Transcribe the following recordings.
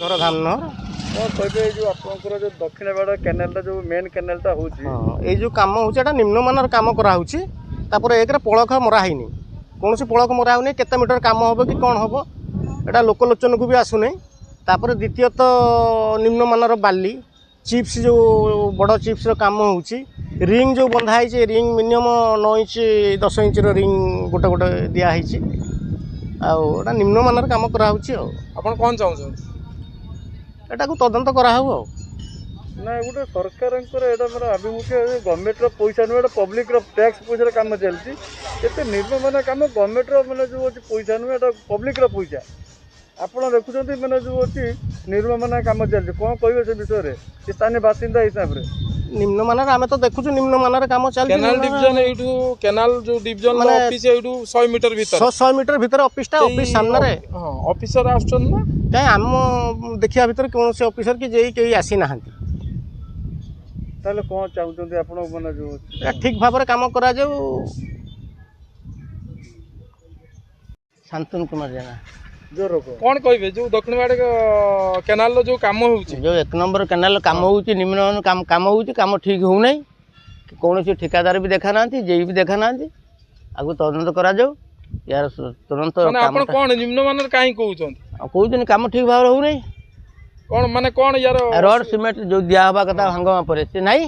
ଧର ଧାମନଗର। କ'ଣ କହିବେ, ଏଇ ଯେଉଁ ଆପଣଙ୍କର ଯେଉଁ ଦକ୍ଷିଣବାଡ଼ କେନାଲଟା, ଯେଉଁ ମେନ୍ କେନାଲଟା ହେଉଛି? ହଁ, ଏଇ ଯେଉଁ କାମ ହେଉଛି ଏଇଟା ନିମ୍ନମାନର କାମ କରାହେଉଛି। ତାପରେ ଏକରେ ପଳଖ ମରା ହେଇନି, କୌଣସି ପଳକ ମରା ହେଉନି। କେତେ ମିଟର କାମ ହେବ କି କ'ଣ ହେବ ଏଇଟା ଲୋକଲୋଚନକୁ ବି ଆସୁନାହିଁ। ତାପରେ ଦ୍ୱିତୀୟତଃ ନିମ୍ନମାନର ବାଲି ଚିପ୍ସ, ଯେଉଁ ବଡ଼ ଚିପ୍ସର କାମ ହେଉଛି। ରିଙ୍ଗ ଯେଉଁ ବନ୍ଧା ହେଇଛି, ରିଙ୍ଗ ମିନିମମ୍ 9 ଇଞ୍ଚ 10 ଇଞ୍ଚର ରିଙ୍ଗ ଗୋଟେ ଗୋଟେ ଦିଆହେଇଛି। ଆଉ ଏଇଟା ନିମ୍ନମାନର କାମ କରାହେଉଛି। ଆଉ ଆପଣ କ'ଣ ଚାହୁଁଛନ୍ତି? ଏଟାକୁ ତଦନ୍ତ କରାହେଉ। ଆଉ ନା, ଗୋଟେ ସରକାରଙ୍କର ଏଇଟା ମାନେ ଆଭିମୁଖ୍ୟ, ଗଭର୍ଣ୍ଣମେଣ୍ଟର ପଇସା ନୁହେଁ, ଏଇଟା ପବ୍ଲିକର ଟ୍ୟାକ୍ସ ପଇସାରେ କାମ ଚାଲିଛି। ଏତେ ନିର୍ମମାନ କାମ, ଗଭର୍ଣ୍ଣମେଣ୍ଟର ମାନେ ଯେଉଁ ଅଛି ପଇସା ନୁହେଁ, ଏଇଟା ପବ୍ଲିକର ପଇସା। ଆପଣ ଦେଖୁଛନ୍ତି ମାନେ ଯେଉଁ ଅଛି ନିର୍ମମାନ କାମ ଚାଲିଛି, କ'ଣ କହିବେ ସେ ବିଷୟରେ ସ୍ଥାନୀୟ ବାସିନ୍ଦା ହିସାବରେ? ନିମ୍ନମାନର ଆମେ ତ ଦେଖୁଛୁ, ନିମ୍ନମାନର କାମ ଚାଲିଛି। କେନାଲ ଡିଭିଜନ ଏଇଠୁ, କେନାଲ ଯୋଉ ଡିଭିଜନ ମାନେ ଅଫିସ ଏଇଠୁ 100 ମିଟର ଭିତରେ, 100 ମିଟର ଭିତରେ ଅଫିସଟା, ଅଫିସ ସାମ୍ନାରେ। ହଁ, ଅଫିସର ଆସୁଛନ୍ତି ନା? କାଇଁ, ଆମ ଦେଖିବା ଭିତରେ କୌଣସି ଅଫିସର କି ଯେଇ କେହି ଆସିନାହାନ୍ତି। ତାହେଲେ କ'ଣ ଚାହୁଁଛନ୍ତି ଆପଣ? ମାନେ ଯେଉଁ ଏଟା ଠିକ୍ ଭାବରେ କାମ କରାଯାଉ। ଶାନ୍ତନୁ କୁମାର ଜେନା। ଜୋର। କ'ଣ କହିବେ, ଯୋଉ ଦକ୍ଷିଣବାଡ଼ କେନାଲର ଯୋଉ କାମ ହେଉଛି? ଯେଉଁ 1 ନମ୍ବର କେନାଲ କାମ ହେଉଛି, ନିମ୍ନମାନ କାମ ହେଉଛି, କାମ ଠିକ୍ ହେଉନାହିଁ। କୌଣସି ଠିକାଦାର ବି ଦେଖା ନାହାନ୍ତି, ଜେଇ ବି ଦେଖା ନାହାନ୍ତି। ଆକୁ ତଦନ୍ତ କରାଯାଉ ୟାର ତୁରନ୍ତ। ମାନେ ଆପଣ କ'ଣ ନିମ୍ନମାନର କାହିଁ କହୁଛନ୍ତି? ଆଉ କହୁଛନ୍ତି କାମ ଠିକ୍ ଭାବରେ ହେଉନାହିଁ। କ'ଣ ମାନେ କ'ଣ ୟାର ରଡ୍ ସିମେଣ୍ଟ ଯେଉଁ ଦିଆହେବା କଥା ଭାଙ୍ଗ ମାପରେ ସେ ନାହିଁ।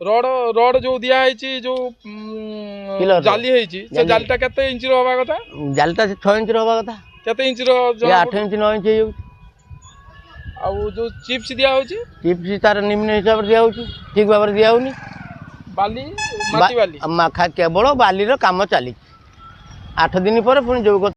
ରଡ୍ ଯୋଉ ଦିଆ ହେଇଛି, ଯୋଉ ପିଲରରେ। ଜାଲି ହେଇଛି, ସେ ଜାଲିଟା କେତେ ଇଞ୍ଚର ହବା କଥା? ଜାଲିଟା ସେ 6 ଇଞ୍ଚର ହବା କଥା, କେତେ ଇଞ୍ଚର? 8 ଇଞ୍ଚ 9 ଇଞ୍ଚ ହେଇଯାଉଛି। ଆଉ ଯୋଉ ଚିପ୍ସ ଦିଆ ହଉଛି? ଚିପ୍ସ ତାର ନିମ୍ନ ହିସାବରେ ଦିଆହେଉଛି, ଠିକ୍ ଭାବରେ ଦିଆହେଉନି। ବାଲି, ମାଟି ବାଲି କେବଳ ବାଲିର କାମ ଚାଲିଛି। 8 ଦିନ ପରେ ପୁଣି ଯୋଉ